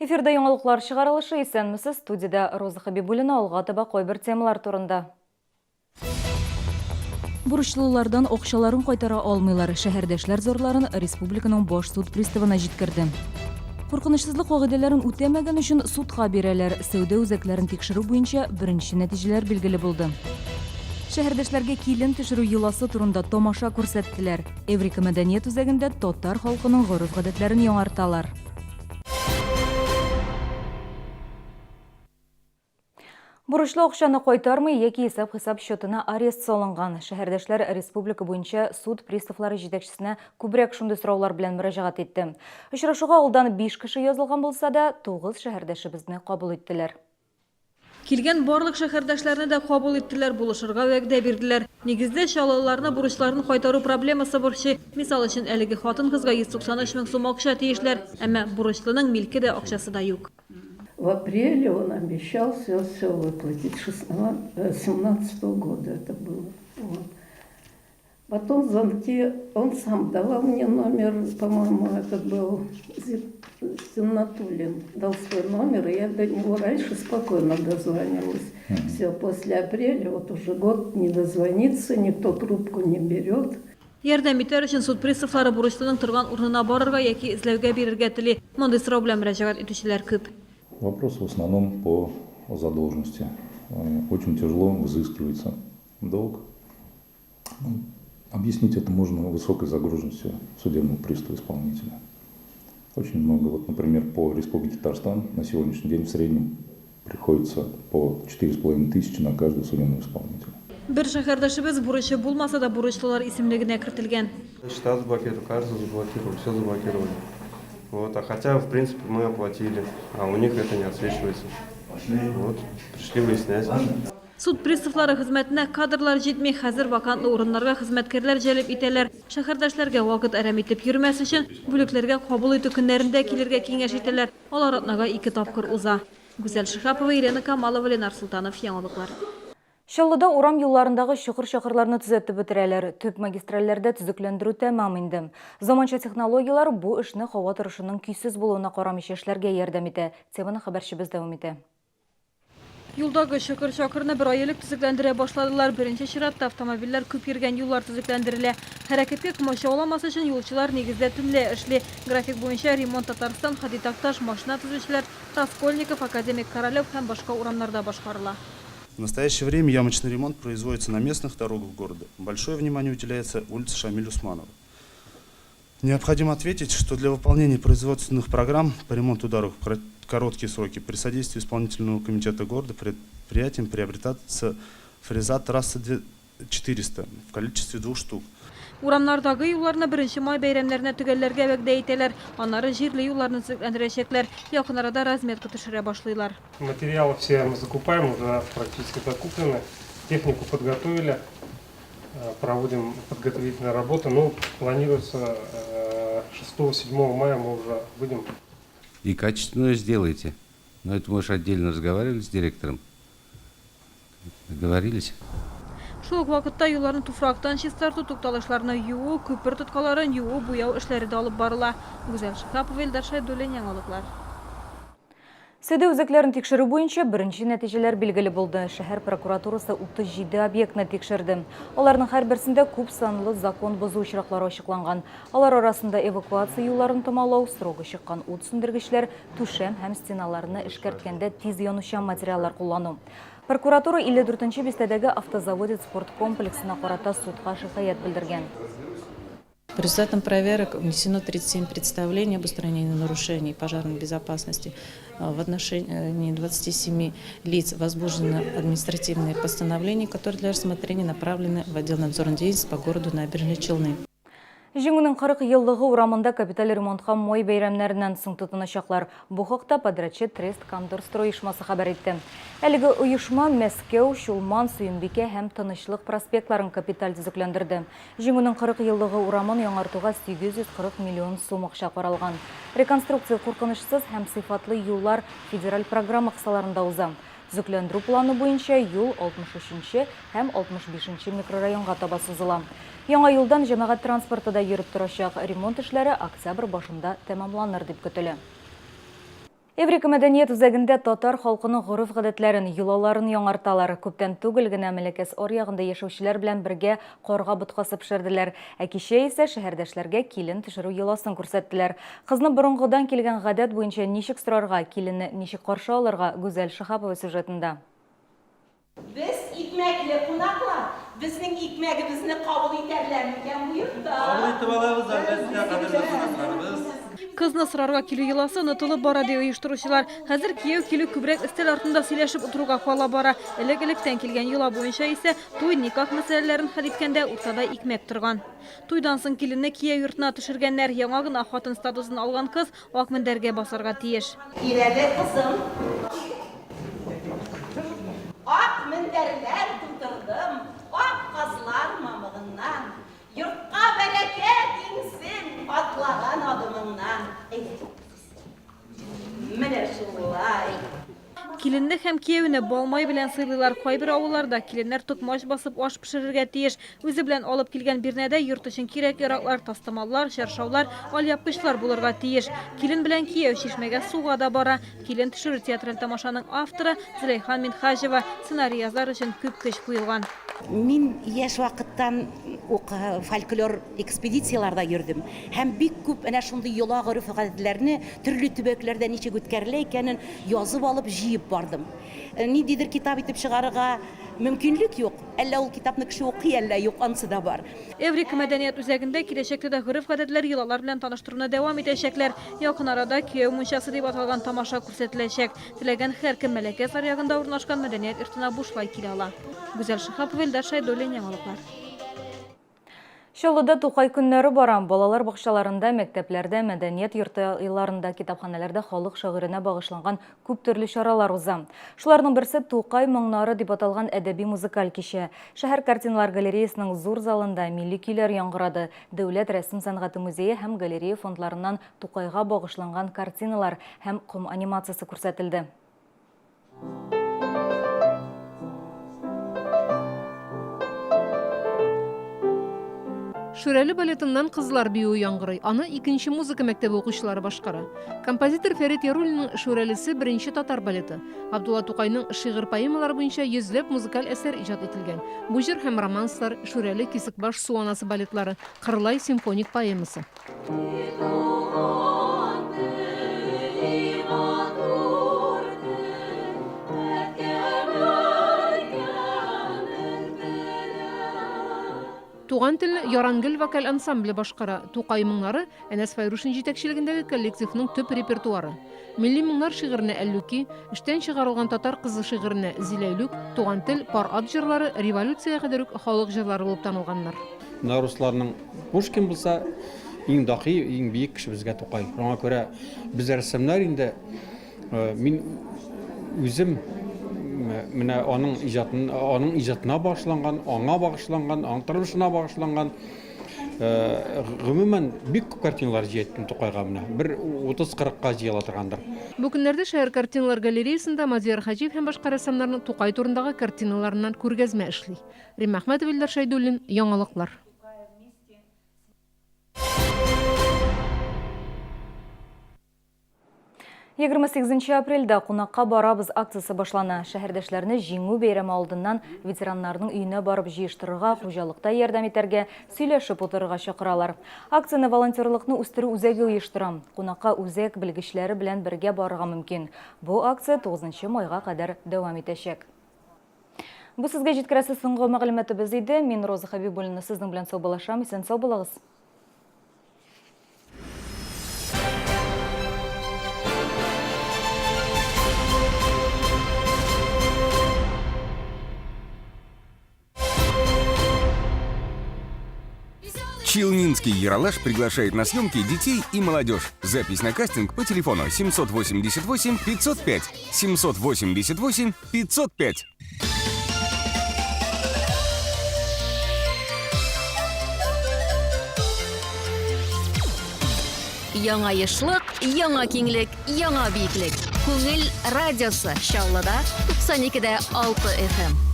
Эфирда яңалыклар чыгарылышы исәнмесез студиядә Роза Хабибуллина алга таба кайбер темалар турында. Бурычлылардан акчаларын кайтара алмыйлар. Шәһәрдәшләр зарларын республиканың баш суд приставына җиткерде. Куркынычсызлык кагыйдәләрен үтәмәгән өчен судка бирәләр. Сәүдә үзәкләрен тикшерү буенча беренче нәтиҗәләр билгеле булды. Шәһәрдәшләргә килен төшерү йоласы турында тамаша күрсәттеләр. Эврика мәдәният үзәгендә татар халкының гореф-гадәтләрен яңарталар. Бурычлы акчаны кайтармый яки исәп-хисап счетына арест салынган. Шәһәрдәшләр республика буенча суд приставлары җитәкчесенә күбрәк шундый сораулар белән мөрәҗәгать итте. Очрашуга алдан 5 кеше язылган булса да, 9 шәһәрдәшебезне кабул иттеләр. Килгән барлык шәһәрдәшләрне дә кабул иттеләр, булышырга вәгъдә бирделәр. Нигездә, чаллыларны бурычларын кайтару проблемасы борчый. Мисал өчен, әлеге хатын-кызга 193 мең сум акча тиешләр. Әмма бурычлының милке дә, акчасы да юк. В апреле он обещал все, все выплатить. 17 -го года это было. Вот. Потом звонки, он сам давал мне номер, по-моему, это был Зиннатуллин, дал свой номер, и я до него раньше спокойно дозвонилась. Все, после апреля, вот уже год не дозвониться, никто трубку не берет. Ярдәм итәр өчен суд приставлары бурычлының торган урынына барырга яки эзләүгә бирергә тели. Мондый сорау белән мөрәҗәгать итүчеләр күп. Вопросы в основном по задолженности. Очень тяжело взыскивается долг. Объяснить это можно высокой загруженностью судебного пристава-исполнителя. Очень много. Вот, например, по Республике Татарстан на сегодняшний день в среднем приходится по 4,5 тысячи на каждого судебного исполнителя. Бер шәһәрдәшебез бурычы булмаса да бурычлылар исемлегенә кертелгән. Счета заблокировали, карту заблокировали, все заблокировали. Вот, а хотя, в принципе, мы оплатили, а у них это не отсвечивается. Вот, пришли выяснять. Суд приставлары хезмәтенә кадрлар җитми, хәзер вакантлы урыннарга хезмәткәрләр җәлеп итәләр. Шәһәрдәшләргә вакыт әрәм итеп йөрмәс өчен, бүлекләргә кабул итү көннәрендә килергә киңәш итәләр. Алар атнага ике тапкыр уза. Гүзәл Шиһапова, Елена Камалова, Ленар Солтанов, Яңалыклар. Чаллыда урам юлларындагы чокыр-чакырларны төзәтеп бетерәләр. Төп магистральләрдә төзекләндерү тәмам инде. Заманча технологияләр бу эшне һава торышының көйсез булуына карамыйча эшләргә ярдәм итә. Теманы хәбәрчебез дәвам итә. Юлдагы чокыр-чакырны бер ай элек төзекләндерә башладылар. Беренче чиратта автомобильләр күп йөргән юллар төзекләндерелә. Хәрәкәткә комачауламас өчен юлчылар нигездә төнлә эшли. График буенча ремонт Татарстан, Һади Такташ, машина төзүчеләр, Раскольников, Академик Королев һәм башка урамнарда башкарыла. В настоящее время ямочный ремонт производится на местных дорогах города. Большое внимание уделяется улице Шамиль Усманова. Необходимо ответить, что для выполнения производственных программ по ремонту дорог в короткие сроки при содействии исполнительного комитета города предприятием приобретаться фреза трассы 400 в количестве двух штук. Урамнардагы юлларны беренче май бәйрәмнәренә төгәлләргә вәгъдә итәләр. Аннары җирле юлларны төзекләндерәчәкләр. Якын арада разметка төшерә башлыйлар. Материалы все мы закупаем, уже практически закуплены. Технику подготовили. Э, проводим подготовительные работы. Ну, планируется 6-7 э, мая мы уже будем. И качественно сделайте. Но это мы же отдельно разговаривали с директором. Договорились. Шул ук вакытта юлларны туфрактан чистарту, тукталышларны юу, күпер тоткаларын юу, буяу эшләре дә алып барыла. Гүзәл Шиһапова, Илдар Шәйдуллин, Яңалыклар. Сәүдә үзәкләрен тикшерү буенча беренче нәтиҗәләр билгеле булды. Шәһәр прокуратурасы 37 объектны тикшерде. Аларның һәрберсендә күп санлы закон бозу очраклары ачыкланган. Алар арасында эвакуация юлларын томалау, срогы чыккан ут сүндергечләр, түшәм һәм стеналарны эшкәрткәндә тиз янучан материаллар куллану. Прокуратура 54 нче бистәдәге Автозаводец спорт комплексына карата судка шикаять белдергән. По результатам проверок внесено 37 представлений об устранении нарушений пожарной безопасности. В отношении 27 лиц возбуждено административные постановления, которые для рассмотрения направлены в отдел надзорной деятельности по городу Набережные Челны. Җиңүнең 40 еллыгы урамында капиталь ремонтка май бәйрәмнәреннән соң тотыначаклар. Бу хакта подрядчы Трест Кондорстрой оешмасы хәбәр итте. Әлеге оешма Мәскәү, Чулман, Сөембикә һәм Тынычлык проспектларын капиталь төзекләндерде. Җиңүнең 40 еллыгы урамын яңартуга 840 миллион сум акча каралган. Реконструкция Куркынычсыз һәм сыйфатлы юллар федераль программа кысаларында уза. Төзекләндерү планы буенча юл 63 нче һәм 65 нче микрорайонга таба сузыла. Яңа юлдан җәмәгать транспорты да йөреп торачак. Ремонт эшләре октябрь башында тәмамланыр дип көтелә. Эврика мәдәният үзәгендә татар халкының гореф-гадәтләрен, йолаларын яңарталар. Күптән түгел генә Мәләкәс аръягында яшәүчеләр белән бергә карга боткасы пешерделәр. Ә кичә исә шәһәрдәшләргә килен төшерү йоласын күрсәттеләр. Кызны борынгыдан килгән гадәт буенча ничек сорарга, киленне ничек каршы алырга, Гүзәл Шиһапова сюжетында. Без икмәкле кунаклар, безнең икмәгебезне кабул итәрләр микән бу йортта? Кабул итеп алабыз, әлбәттә, кадерле кунакларыбыз. Кызны сорарга килү йоласы онытылып бара, ди оештыручылар. Хәзер кияү килү күбрәк өстәл артында сөйләшеп утыруга кала бара. Элек-электән килгән йола буенча исә туй, никах мәсьәләләрен хәл иткәндә уртада икмәк торган. Туйдан соң киленне кияү йортына төшергәннәр. Яңа гына хатын статусын алган кыз Ак мендәргә басарга тиеш. Кил әле, кызым. Ак мендәрләр тутырдым, ак казлар мамыгыннан. Йортка бәрәкәт иңсен, атлаган адымыңнан. Әйдә, кыз. Менә шулай. Киленне һәм кияүне бал-май белән сыйлыйлар. Кайбер авылларда киленнәр токмач басып аш пешерергә тиеш. Үзе белән алып килгән бирнәдә йорт өчен кирәк-яраклар, тастымаллар, чаршаулар, алъяпкычлар булырга тиеш. Килен белән кияү чишмәгә суга да бара. Килен төшерү театраль тамашаның авторы, Зөләйха Минһаҗева. Сценарий язар өчен күп көч куелган. Мин яшь вакыттан ук фольклор экспедицияләрдә йөрдем һәм бик күп әнә шундый йола-гореф-гадәтләрне төрле төбәкләрдә ничек үткәрелә икәнен язып алып, җыеп бардым. Ниндидер китап итеп чыгарырга мөмкинлек юк. Әллә ул китапны кеше укый, әллә юк, анысы да бар. Эврика мәдәният үзәгендә киләчәктә дә гореф-гадәтләр, йолалар белән таныштыруны дәвам итәчәкләр. Якын арада Кияү мунчасы дип аталган тамаша күрсәтеләчәк. Теләгән һәркем Мәләкәс аръягында урнашкан мәдәният йортына бушлай килә ала. Гүзәл Шиһапова, Илдар Шәйдуллин, Яңалыклар. Чаллыда Тукай көннәре бара. Балалар бакчаларында, мәктәпләрдә, мәдәният йортларында, китапханәләрдә халык шагыйренә багышланган күп төрле чаралар уза. Шуларның берсе Тукай моңнары дип аталган әдәби-музыкаль кичә. Шәһәр картиналар галереясының зур залында милли көйләр яңгырады. Дәүләт рәсем сәнгате музее һәм галерея фондларыннан Тукайга багышланган картиналар һәм ком анимациясе күрсәтелде. Шүрәле балетыннан Кызлар биюе яңгырый. Аны икенче музыка мәктәбе укучылары башкара. Композитор Фәрит Яруллинның Шүрәлесе беренче татар балеты. Габдулла Тукайның шигырь-поэмалары буенча йөзләп музыкаль әсәр иҗат ителгән. Бу җыр һәм романслар, Шүрәле, Кисекбаш, Су анасы балетлары, Кырлай симфоник поэмасы. Туган телне Ярангөл вокаль ансамбле башкара. Тукай моңнары Әнәс Фәйрушин җитәкчелегендәге коллективның төп репертуары. Милли моңнар шигыренә Әллүки, Эштән чыгарылган татар кызы шигыренә Зиләйлүк, Туган тел, Пар ат җырлары революциягә кадәр үк халык җырлары булып танылганнар. Менә русларның Пушкин булса, иң дахи, иң биек кеше безгә Тукай. Шуңа күрә без рәссамнар инде мин үзем менә аның иҗатын, аның иҗатына багышланган, аңа багышланган, аның тормышына багышланган гомумән бик күп картиналар җыяттым Тукайга менә. Бер 30-40-ка җыела торгандыр. Бу көннәрдә шәһәр картиналар галереясында Мадияр Хаҗиев һәм башка рәссамнарның Тукай турындагы картиналарыннан күргәзмә эшли. Римма Әхмәтова, Илдар Шәйдуллин, Яңалыклар. 28 апрельдә Кунакка барабыз акциясе башлана. Шәһәрдәшләрне Җиңү бәйрәме алдыннан ветераннарның өенә барып җыештырырга, хуҗалыкта ярдәм итәргә, сөйләшеп утырырга чакыралар. Акцияне волонтерлыкны үстерү үзәге оештыра. Кунакка үзәк белгечләре белән бергә барырга мөмкин. Бу акция 9 майга кадәр дәвам итәчәк. Бу сезгә җиткерәсе соңгы мәгълүматыбыз иде. Мин Роза Хәбибуллина сезнең белән саубуллашам. Исән-сау булыгыз. Челнинский Ералаш приглашает на съемки детей и молодежь. Запись на кастинг по телефону 788 505 788 505. Яңа ешлык, яңа киңлек, яңа биеклек. Күңел радиосы Чаллыда 92 дә 6 FM.